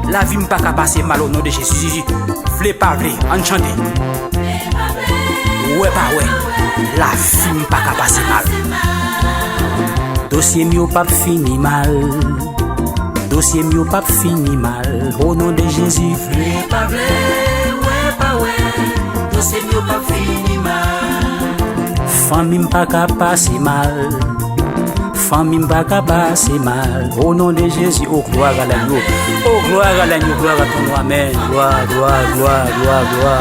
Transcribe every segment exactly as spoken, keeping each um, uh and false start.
Lavi m pa ka pase mal o non de Jezi. Vle pa vle, ann chante. Wè pa wè, lavi m pa ka pase mal. Dosye m yo p ap fini mal. Dosye m yo p ap fini mal. O non de Jezi. Vle pa vle, wè pa wè, dosye m yo p ap fini mal. Fanmi m pa ka pase mal. Fanmi m pa ka pase mal. O non de Jezi, o glwa a lagno. O glwa a lagno, glwa a ton non, amèn. Glwa, glwa, glwa, glwa, glwa.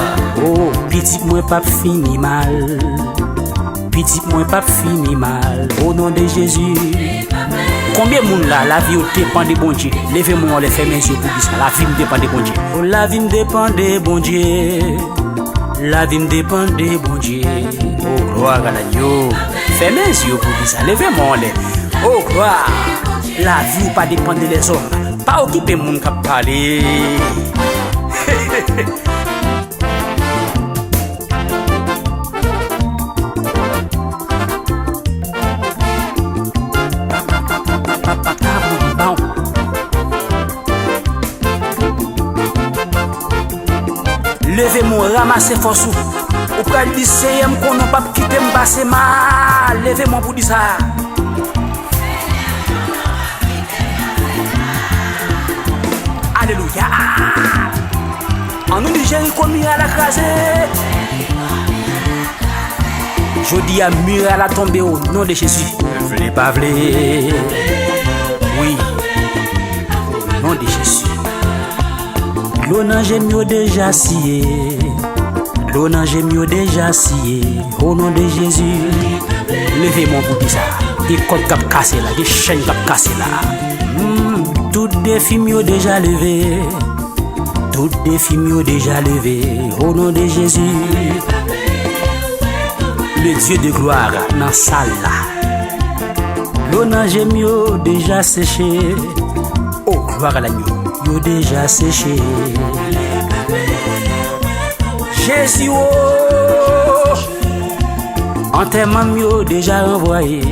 O, pitit mwen p ap fini mal. Pitit mwen p ap fini mal. O non de Jezi. Konbyen moun la, lavi yo depann de Bondye? Leve men w anlè, fèmen zye w pou di sa. Lavi m depann de Bondye. O, lavi m depann de Bondye. Lavi m depann de Bondye. O, glwa a lagno. Fèmen zye w pou di sa. Leve men w anlè. O, glwa. Lavi w pa depann de lèzòm. Pa okipe moun k ap pale. Leve men w, ranmase fòs ou. Ou pral di, Senyè, m konnen w p ap kite m pase mal. Leve men w pou di sa. Alelouya. Annou di, Jeriko, miray la kraze. Jodi a, miray la tonbe o non de Jezi. Vle pa vle. Wi. O non de Jezi. Dlo nan je m yo deja siye. Dlo nan je m yo deja siye. O non de Jezi. Leve men w pou di sa. Gen kòd k ap kase la, gen chenn k ap kase la. Hmm, tout defi m yo deja leve. Tout defi m yo deja leve, o non de Jezi. Le Dieu de gloire nan sal la. Dlo nan je m yo deja seche. O, glwa a lagno, yo deja seche. Jezi o, antèman m yo deja ranvwaye.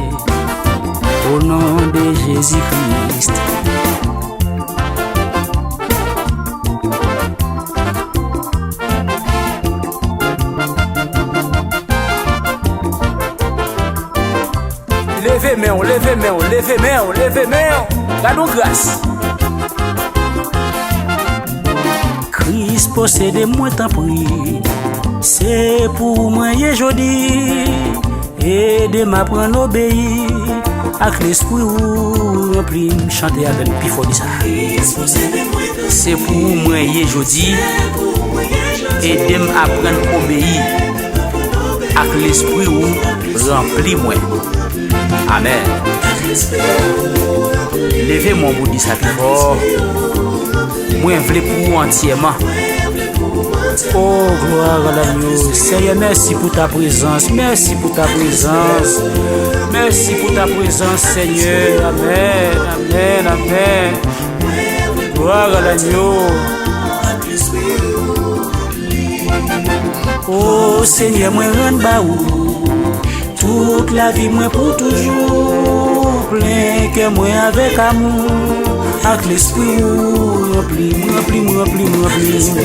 O non de Jezi Kris. Leve men w, leve men w, leve men w, leve men w. Gad yon gras. Kris posede mwen tanpri. Se pou ou mwen ye jodi. Ede m aprann obeyi ak lespri ou ranpli m. Chante avè m pi fò di sa. Se pou ou mwen ye jodi. Ede m aprann obeyi ak lespri ou ranpli mwen. Amèn. Leve men w pou di sa pi fò. Mwen vle pou ou antyèman. O, glwa a lagno. Senyè, mèsi pou ta prezans. Mèsi pou ta prezans. Mèsi pou ta prezans, Senyè. Amèn, amèn, amèn. Glwa a lagno. O Senyè, mwen rann ba ou. Tout lavi mwen pou toujou, plen kè mwen avèk amou, ak lespri ou ranpli m, ranpli m, ranpli m, ranpli m.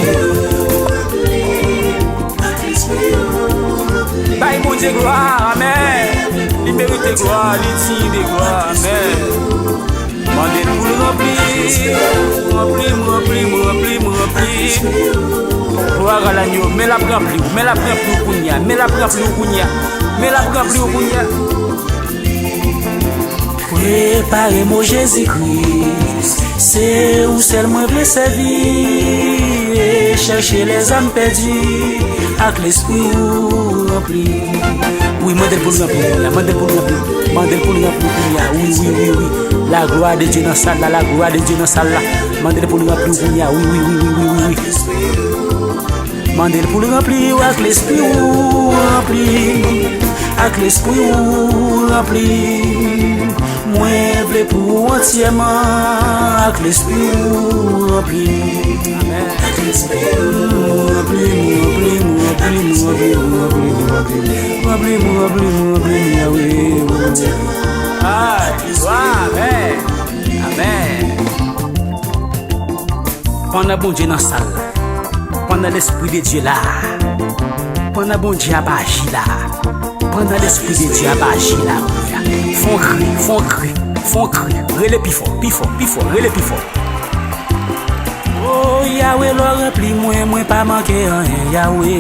Bay Bondye glwa, amèn. Li merite glwa, li diy de glwa, amèn. Mande l pou l ranpli, ranpli m, ranpli m, ranpli m, ranpli m. Glwa a lagno, men l ap ranpli w, men l ap ranpli w kounye a, men l ap ranpli w kounye a, men l ap ranpli w kounye a. Prepare m, o Jezi Kris, se ou sèl mwen vle sèvi, e chèche lèzam pèdi ak lespri ou ranpli. Wi, mande l pou l ranpli w kounye a, mande l pou l ranpli w, mande l pou l ranpli w kounye a. Wi, wi, wi, wi. La gloire de Dieu nan sal la, la gloire de Dieu nan sal la. Mande l pou l ranpli w kounye a. Wi, wi, wi. Mande l pou l ranpli w ak lespri ou ranpli m, ak lespri ou ranpli m. Mwen vle pou ou antyèman, ak lespri ou ranpli m. Amèn. Ranpli m, ranpli m, ranpli m, ranpli m, Yahweh. Ay, glwa, amèn. Amèn. Pandan Bondye nan sal la, pandan Lespri de Dye la, pandan Bondye ap aji la, pandan Lespri de Dye ap aji la, kounye a, fon kri, fon kri, fon kri, rele pi fò, pi fò, pi fò, rele pi fò. O Yawe, lè w ranpli mwen, mwen pa manke anyen, Yawe.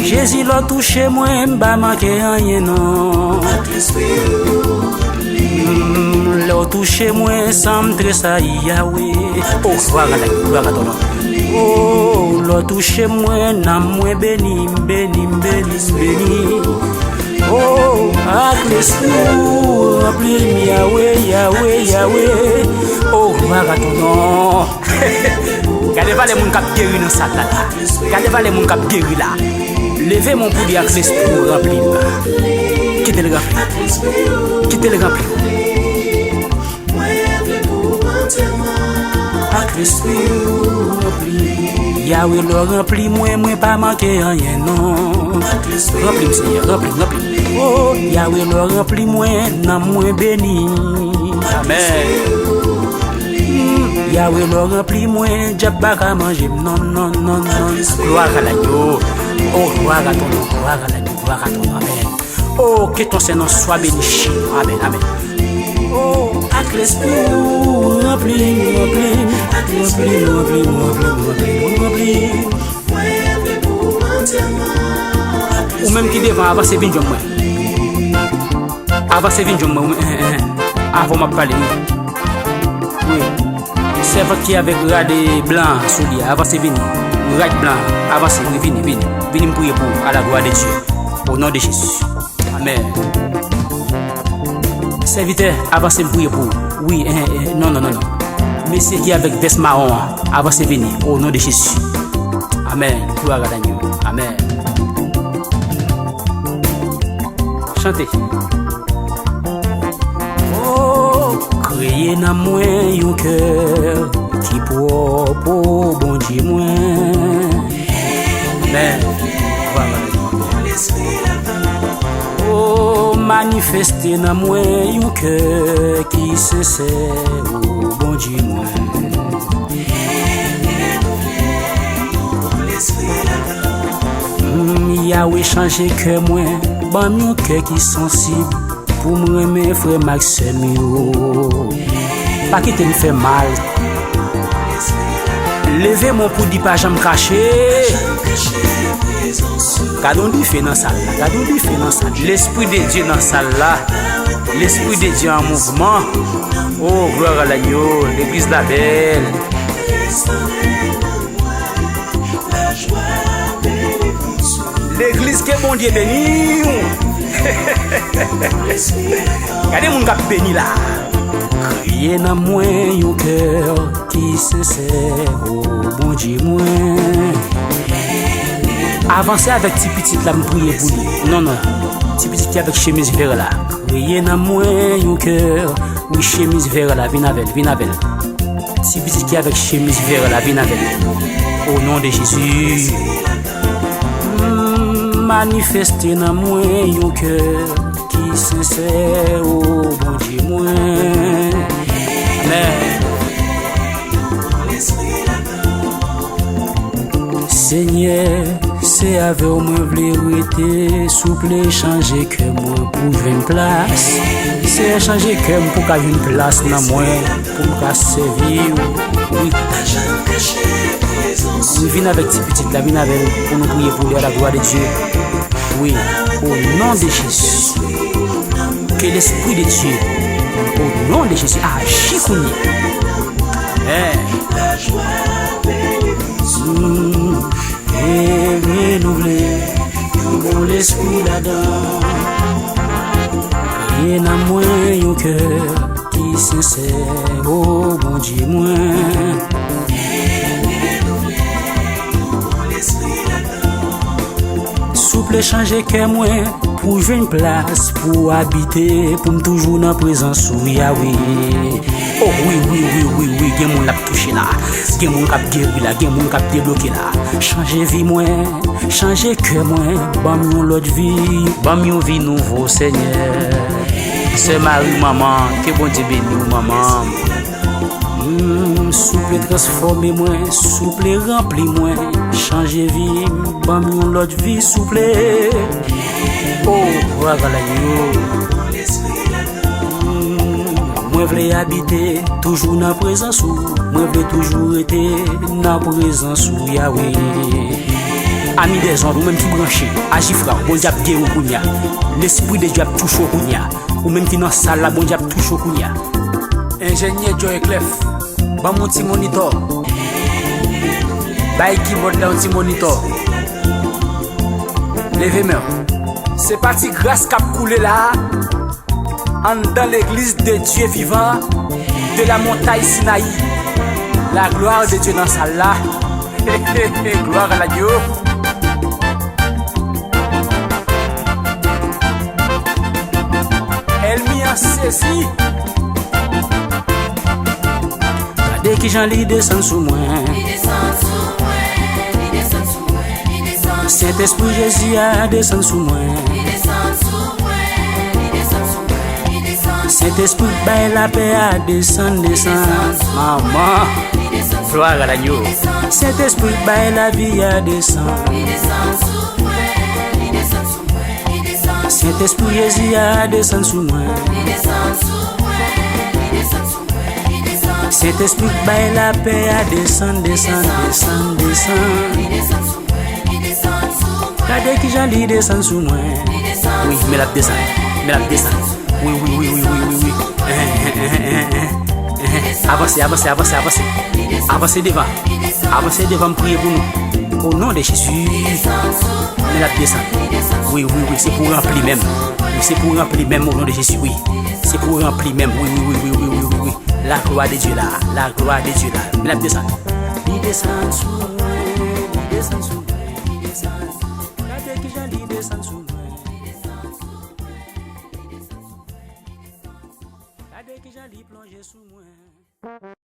Jezi, lè w touche mwen, m pa manke anyen, non. Mm, lè w touche mwen, san m tresayi, Yawe. O, glwa a Gad, glwa a Gad, non. O, lè w touche mwen, nanm mwen beni, m beni, m beni, m beni. O, ak Lespri w ranpli m, Yawe, Yawe, Yawe. O, glwa a ton non. Gade valè moun k ap geri nan sal la la. Gade valè moun k ap geri la. Leve men w pou di ak Lespri w ranpli m. Kite l ranpli w. Kite l ranpli w. Ak Lespri w ranpli m. Yawe, lè w ranpli mwen, mwen pa manke anyen, non. Ranpli m, Senyè, ranpli m, ranpli m. O, Yawe, lè w ranpli mwen, nanm mwen beni. Amèn. Mm, Yawe, lè w ranpli mwen, dyab pa ka manje m, non, non, non, non. Glwa a Gad, o. O, glwa a ton non, glwa a Gad, glwa a ton non, amèn. O, que ton Saint nom soit béni chez nous. Amèn, amèn. O, ak Lespri w ranpli m, ranpli m, ranpli m, ranpli m, ranpli m, ranpli m, ranpli m. Ou menm ki devan, avanse vin jwenn mwen. Avanse vin jwenn mwen, ou menm, eh, eh, eh. Avan m ap pale, wi. Wi. Sèvant ki avèk rad blan sou li a, avanse vini. Rad blan, avanse, wi, vini, vini. Vini m priye pou ou, à la gloire de Dieu. Au nom de Jésus. Amèn. Sèvitè, avanse m priye pou ou. Wi, eh, eh, non, non, non, non. Mesye ki avèk vès mawon an, avanse vini. Au nom de Jésus. Amèn. Gloire à l'agneau. Amèn. Chante. O, kreye nan mwen yon kè ki pwòp, o Bondye mwen. Amèn. O, manifeste nan mwen yon kè ki sensè, o Bondye mwen. Mm, Yawe, chanje kè mwen, ban m yon kè ki sansib pou m renmen frè m ak sè m yo. Pa kite m fè mal. Leve men w pou di pa janm kache. Gade yon dife nan sal la, gade yon dife nan sal la. Lespri de Dye nan sal la. Lespri de Dye an mouvman. O, gloire à l'agneau, legliz la bèl. Legliz, ke Bondye beni w. Gade moun k ap beni la. Kreye nan mwen yon kè ki sensè, o Bondye mwen. Avanse avèk ti pitit la, m priye pou li. Non, non. Ti pitit ki avèk chemiz vè la. Kreye nan mwen yon kè. Wi, chemiz vè la, vin avè l, vin avè l. Ti pitit ki avèk chemiz vè la, vin avè l. O non de Jezi. Mm, manifeste nan mwen yon kè ki sensè, o Bondye mwen. Amèn. Senyè, se avè w mwen vle rete, souple chanje kè mwen pou jwenn plas. Senyè, chanje kè m pou ka jwenn plas nan mwen, pou m ka sèvi w. Wi. Wi, vin avèk ti pitit la, vin avè l pou nou priye pou li à la gloire de Dieu. Wi, o non de Jezi. Ke Lespri de Dye, o non de Jezi, aji kounye a. Amèn. Mm. E renouvle yon bon lespri ladan. Kreye nan mwen yon kè ki sensè, o Bondye mwen. Souple chanje kè mwen pou jwenn plas pou w abite, pou m toujou nan prezans ou, Yawe. O wi, wi, wi, wi, wi, gen moun l ap touche la. Gen moun k ap geri la, gen moun k ap debloke la. Chanje vi mwen, chanje kè mwen, ban m yon lòt vi, ban m yon vi nouvo, Senyè. Sè Mari, manman, ke Bondye beni w, manman. Mm, souple transfòme mwen, souple ranpli mwen, chanje vi m, ban m yon lòt vi, souple. Oh, glwa Galayo. Mm, mwen vle abite toujou nan prezans ou, mwen vle toujou rete nan prezans ou, Yawe. Ami dèzòd, ou menm ki branche, aji fra, Bondye ap geri w kounye a. Lespri de Dye ap touche w kounye a. Ou menm ki nan sal la, Bondye ap touche w kounye a. Enjenyè Joe Clef, ban m yon ti monitò. Bay kibòd la yon ti monitò. Leve men w. Se pa ti gras k ap koule la a, anndan legliz de Dye vivan de la montay Sinayi. La glwa de Dye nan sal la. Glwa a Galayo. Ènmi an sezi. Gade kijan li desann sou mwen. Li desann sou mwen, li desann sou mwen, li desann sou mwen. Sentespri Jezi a desann sou mwen. Li desann sou mwen, li desann sou mwen, li desann sou mwen. Sentespri k bay lapè a desann, desann. Manman. Glwa a Galayo. Sentespri k bay lavi a desann. Li desann sou mwen, li desann sou mwen, li desann sou mwen. Sentespri Jezi a desann sou mwen. Li desann sou mwen, li desann sou mwen, li desann sou mwen. Sentespri k bay lapè a desann, desann, desann, desann. Li desann sou mwen, li desann sou mwen. Gade kijan li desann sou mwen. Wi, men l ap desann. Men l ap desann. Wi, wi, wi, wi, wi, wi, wi. Avanse, avanse, avanse, avanse. Avanse devan. Avanse devan, m priye pou nou. O non de Jezi. Men l ap desann. Wi, wi, wi, se pou ranpli menm. Wi, se pou ranpli menm, o non de Jezi, wi. Se pou ranpli menm. Wi, wi, wi. La glwa de Dye la. La glwa de Dye la. Men l ap desann. Li desann sou mwen, li desann sou mwen, li desann. Gade kijan li desann sou mwen. Gade kijan li plonje sou mwen.